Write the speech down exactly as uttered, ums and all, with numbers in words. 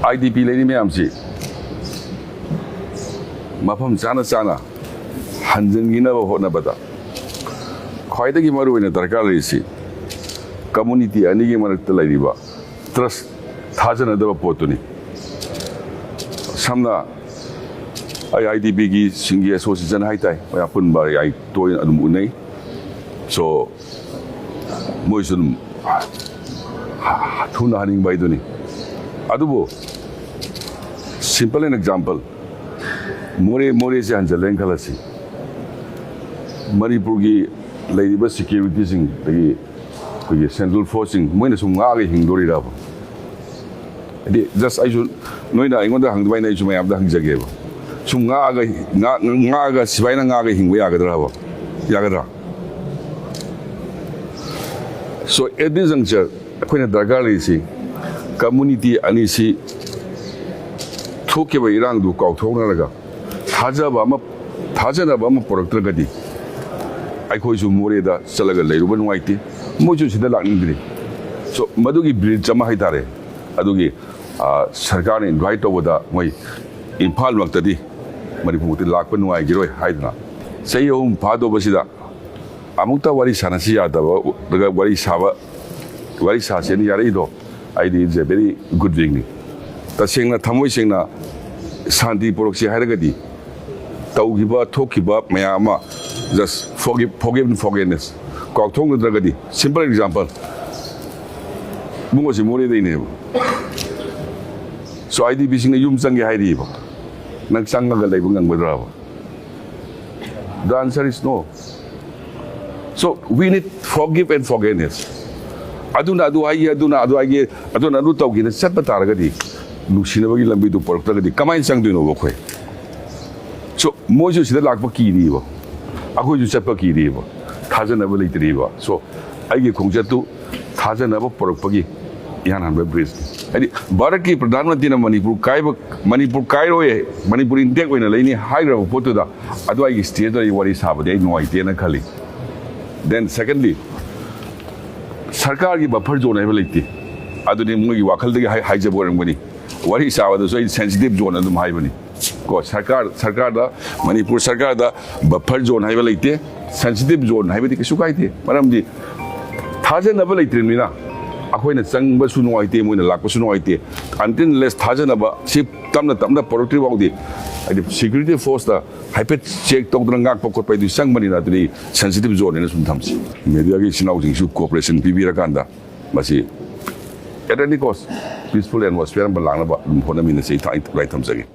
I D ꯄꯤ ꯂꯩꯔꯤ ꯃꯌꯥꯝꯁꯤ ꯃꯐꯝ ꯆꯥꯅ ꯆꯥꯅ ꯍꯟꯖꯤꯟꯈꯤꯅꯕ ꯍꯣꯠꯅꯕꯗ ꯈ꯭ꯋꯥꯏꯗꯒꯤ ꯃꯔꯨꯑꯣꯏꯅ ꯗꯔꯀꯥꯔ ꯂꯩꯔꯤꯁꯤ ꯀꯝꯃꯨꯅꯤꯇꯤ ꯑꯅꯤꯒꯤ ꯃꯔꯛꯇ ꯂꯩꯔꯤꯕ ꯇ꯭ꯔꯁ, ꯊꯥꯖꯅꯗꯕ ꯄꯣꯠꯇꯨꯅꯤ꯫ ꯁꯝꯅ ꯑꯩ ꯑꯥꯏ ꯗꯤ ꯄꯤꯒꯤ ꯁꯤꯡꯒꯤ ꯑꯦꯁꯣꯁꯤꯌꯦꯁꯟ ꯍꯥꯏꯇꯥꯔꯦ, ꯃꯣꯏ ꯑꯄꯨꯟꯕ ꯑꯩ ꯇꯣꯏꯅ ꯑꯗꯨꯝ ꯎꯅꯩ꯫ ꯁꯣ ꯃꯣꯏꯁꯨ ꯑꯗꯨꯝ ꯊꯨꯅ ꯍꯟꯅꯤꯡꯕ ꯍꯥꯏꯗꯨꯅꯤ꯫ ꯑꯗꯨꯕꯨ simple an example, ꯃꯣꯔꯦ ꯃꯣꯔꯦꯁꯦ ꯍꯟꯖꯜꯂꯦꯅ ꯈꯜꯂꯁꯤ, ꯃꯅꯤꯄꯨꯔꯒꯤ ꯂꯩꯔꯤꯕ ꯁꯦꯀ꯭ꯌꯨꯔꯤꯇꯤꯁꯤꯡ ꯑꯗꯒꯤ ꯑꯩꯈꯣꯏꯒꯤ ꯁꯦꯟꯇ꯭ꯔꯦꯜ ꯐꯣꯔꯁꯁꯤꯡ ꯃꯣꯏꯅ ꯁꯨꯝ ꯉꯥꯛꯑꯒ ꯍꯤꯡꯗꯣꯔꯤꯔꯕ? ꯍꯥꯏꯗꯤ just ꯑꯩꯁꯨ ꯅꯣꯏꯅ ꯑꯩꯉꯣꯟꯗ ꯍꯪꯗꯕ ꯑꯩꯅ ꯑꯩꯁꯨ ꯃꯌꯥꯝꯗ ꯍꯪꯖꯒꯦꯕ꯫ ꯁꯨꯝ ꯉꯥꯛꯑꯒ ꯉꯥꯛ- ꯉꯥꯛꯑꯒ ꯁꯤꯐꯥꯏꯅ ꯉꯥꯛꯑꯒ ꯍꯤꯡꯕ ꯌꯥꯒꯗ꯭ꯔꯕ? ꯌꯥꯒꯗ꯭ꯔꯥ? So at this juncture ꯑꯩꯈꯣꯏꯅ ꯗꯔꯀꯥꯔ ꯂꯩꯔꯤꯁꯤ ꯀꯝꯃꯨꯅꯤꯇꯤ ꯑꯅꯤꯁꯤ ꯊꯣꯛꯈꯤꯕ ꯏꯔꯥꯡꯗꯨ ꯀꯥꯎꯊꯣꯛꯅꯔꯒ ꯊꯥꯖꯕ ꯑꯃ, ꯊꯥꯖꯅꯕ ꯑꯃ ꯄꯨꯔꯛꯇ꯭ꯔꯒꯗꯤ ꯑꯩꯈꯣꯏꯁꯨ ꯃꯣꯔꯦꯗ ꯆꯠꯂꯒ ꯂꯩꯔꯨꯕ ꯅꯨꯡꯉꯥꯏꯇꯦ, ꯃꯣꯏꯁꯨ ꯁꯤꯗ ꯂꯥꯛꯅꯤꯡꯗ꯭ꯔꯤ꯫ So ꯃꯗꯨꯒꯤ ꯕ꯭ꯔꯤꯖ ꯑꯃ ꯍꯥꯏꯇꯥꯔꯦ, ꯑꯗꯨꯒꯤ, ꯑ, ꯁꯔꯀꯥꯔꯅ ꯏꯟꯚꯥꯏꯠ ꯇꯧꯕꯗ ꯃꯣꯏ ꯏꯝꯐꯥꯜꯃꯛꯇꯗꯤ ꯃꯅꯤꯄꯨꯔꯃꯛꯇꯤ ꯂꯥꯛꯄ ꯅꯨꯡꯉꯥꯏꯈꯤꯔꯣꯏ ꯍꯥꯏꯗꯅ ꯆꯍꯤ ꯑꯍꯨꯝ ꯐꯥꯗꯧꯕꯁꯤꯗ ꯑꯃꯨꯛꯇ ꯋꯥꯔꯤ ꯁꯥꯟꯅꯁꯤ ꯌꯥꯗꯕ, ꯋꯥꯔꯤ ꯁꯥꯕ, ꯋꯥꯔꯤ ꯁꯥꯁꯦꯅ ꯌꯥꯔꯛꯏꯗꯣ ꯑꯩꯗꯤ it's a very good thingꯅꯤ꯫ ꯇꯁꯦꯡꯅ ꯊꯃꯣꯏ ꯁꯦꯡꯅ ꯁꯥꯟꯇꯤ ꯄꯨꯔꯛꯁꯤ ꯍꯥꯏꯔꯒꯗꯤ ꯇꯧꯈꯤꯕ ꯊꯣꯛꯈꯤꯕ ꯃꯌꯥꯝ ꯑꯃ just forgive, forgive and forgiveness, ꯀꯥꯎꯊꯣꯛꯅꯗ꯭ꯔꯒꯗꯤ, simple example, ꯏꯕꯨꯡꯉꯣꯁꯤ ꯃꯣꯔꯦꯗꯩꯅꯦꯕ꯫ So I D ꯄꯤꯁꯤꯡꯅ ꯌꯨꯝ ꯆꯪꯒꯦ ꯍꯥꯏꯔꯤꯕ, ꯅꯪ ꯆꯪꯉꯒ ꯂꯩꯕ ꯉꯝꯒꯗ꯭ꯔꯕ? The answer is no. So we need forgive and forgiveness. ꯑꯗꯨꯅ ꯑꯗꯨ ꯍꯥꯏꯒꯦ, ꯑꯗꯨꯅ ꯑꯗꯨ ꯍꯥꯏꯒꯦ, ꯑꯗꯨꯅ ꯑꯗꯨ ꯇꯧꯒꯦꯅ ꯆꯠꯄ ꯇꯥꯔꯒꯗꯤ ꯅꯨꯡꯁꯤꯅꯕꯒꯤ ꯂꯝꯕꯤꯗꯨ ꯄꯨꯔꯛꯇ꯭ꯔꯒꯗꯤ ꯀꯃꯥꯏꯅ ꯆꯪꯗꯣꯏꯅꯣꯕ ꯑꯩꯈꯣꯏ? So ꯃꯣꯏꯁꯨ ꯁꯤꯗ ꯂꯥꯛꯄ ꯀꯤꯔꯤꯕ, ꯑꯩꯈꯣꯏꯁꯨ ꯆꯠꯄ ꯀꯤꯔꯤꯕ, ꯊꯥꯖꯅꯕ ꯂꯩꯇ꯭ꯔꯤꯕ꯫ So ꯑꯩꯒꯤ ꯈꯣꯡꯆꯠꯇꯨ ꯊꯥꯖꯅꯕ ꯄꯨꯔꯛꯄꯒꯤ ꯏꯍꯥꯟ ꯍꯥꯟꯕ ꯕ꯭ꯔꯤꯖꯅꯤ꯫ ꯍꯥꯏꯗꯤ ꯚꯥꯔꯠꯀꯤ ꯄ꯭ꯔꯙꯥꯟ ꯃꯟꯇ꯭ꯔꯤꯅ ꯃꯅꯤꯄꯨꯔ ꯀꯥꯏꯕ, ꯃꯅꯤꯄꯨꯔ ꯀꯥꯏꯔꯣꯏ, ꯃꯅꯤꯄꯨꯔ ꯏꯟꯇꯦꯛ ꯑꯣꯏꯅ ꯂꯩꯅꯤ ꯍꯥꯏꯈ꯭ꯔꯕ ꯄꯣꯠꯇꯨꯗ ꯑꯗꯨꯋꯥꯏꯒꯤ ꯁ꯭ꯇꯦꯖꯇ ꯑꯩ ꯋꯥꯔꯤ ꯁꯥꯕꯗꯤ ꯑꯩ ꯅꯨꯡꯉꯥꯏꯇꯦꯅ ꯈꯜꯂꯤ꯫ Then secondly, ꯁꯔꯀꯥꯔꯒꯤ ꯕꯐꯔ ꯖꯣꯟ ꯍꯥꯏꯕ ꯂꯩꯇꯦ꯫ ꯑꯗꯨꯅꯤ ꯃꯣꯏꯒꯤ ꯋꯥꯈꯜꯗꯒꯤ ꯍꯥꯏ-, ꯍꯥꯏꯖꯕ ꯑꯣꯏꯔꯝꯒꯅꯤ꯫ ꯋꯥꯔꯤ ꯁꯥꯕꯗꯁꯨ ꯑꯩ ꯁꯦꯟꯁꯤꯇꯤꯞ ꯖꯣꯟ ꯑꯗꯨꯝ ꯍꯥꯏꯕꯅꯤ꯫ ꯀꯣ, ꯁꯔꯀꯥꯔ, ꯁꯔꯀꯥꯔꯗ, ꯃꯅꯤꯄꯨꯔ ꯁꯔꯀꯥꯔꯗ ꯕꯐꯔ ꯖꯣꯟ ꯍꯥꯏꯕ ꯂꯩꯇꯦ, ꯁꯦꯟꯁꯤꯇꯤꯞ ꯖꯣꯟ ꯍꯥꯏꯕꯗꯤ ꯀꯩꯁꯨ ꯀꯥꯏꯗꯦ꯫ ꯃꯔꯝꯗꯤ ꯊꯥꯖꯅꯕ ꯂꯩꯇ꯭ꯔꯤꯕꯅꯤꯅ ꯑꯩꯈꯣꯏꯅ ꯆꯪꯕꯁꯨ ꯅꯨꯡꯉꯥꯏꯇꯦ, ꯃꯣꯏꯅ ꯂꯥꯛꯄꯁꯨ ꯅꯨꯡꯉꯥꯏꯇꯦ꯫ Until unless ꯊꯥꯖꯅꯕ ꯁꯤ ꯇꯞꯅ ꯇꯞꯅ ꯄꯨꯔꯛꯇ꯭ꯔꯤ ꯐꯥꯎꯗꯤ, ꯍꯥꯏꯗꯤ ꯁꯦꯀ꯭ꯌꯨꯔꯤꯇꯤ ꯐꯣꯔꯁꯇ ꯍꯥꯏꯐꯦꯠ ꯆꯦꯛ ꯇꯧꯗꯅ ꯉꯥꯛꯄ ꯈꯣꯠꯄ ꯍꯥꯏꯗꯨ ꯆꯪꯕꯅꯤꯅ, ꯑꯗꯨꯗꯤ ꯁꯦꯟꯁꯤꯇꯤꯞ ꯖꯣꯟ ꯍꯥꯏꯅ ꯁꯨꯝ ꯊꯝꯁꯤ꯫ ꯃꯦꯗꯤꯌꯥꯒꯤ ꯏꯆꯤꯟ ꯏꯅꯥꯎꯁꯤꯡꯁꯨ ꯀꯣꯑꯣꯄꯔꯦꯁꯟ ꯄꯤꯕꯤꯔꯀꯥꯟꯗ ꯃꯁꯤ at any cost peaceful atmosphere ꯑꯃ ꯂꯥꯛꯅꯕ ꯑꯗꯨꯝ ꯍꯣꯠꯅꯃꯤꯟꯅꯁꯤ꯫ ꯑꯩ ꯊ-, ꯑꯩ ꯊꯝꯖꯒꯦ꯫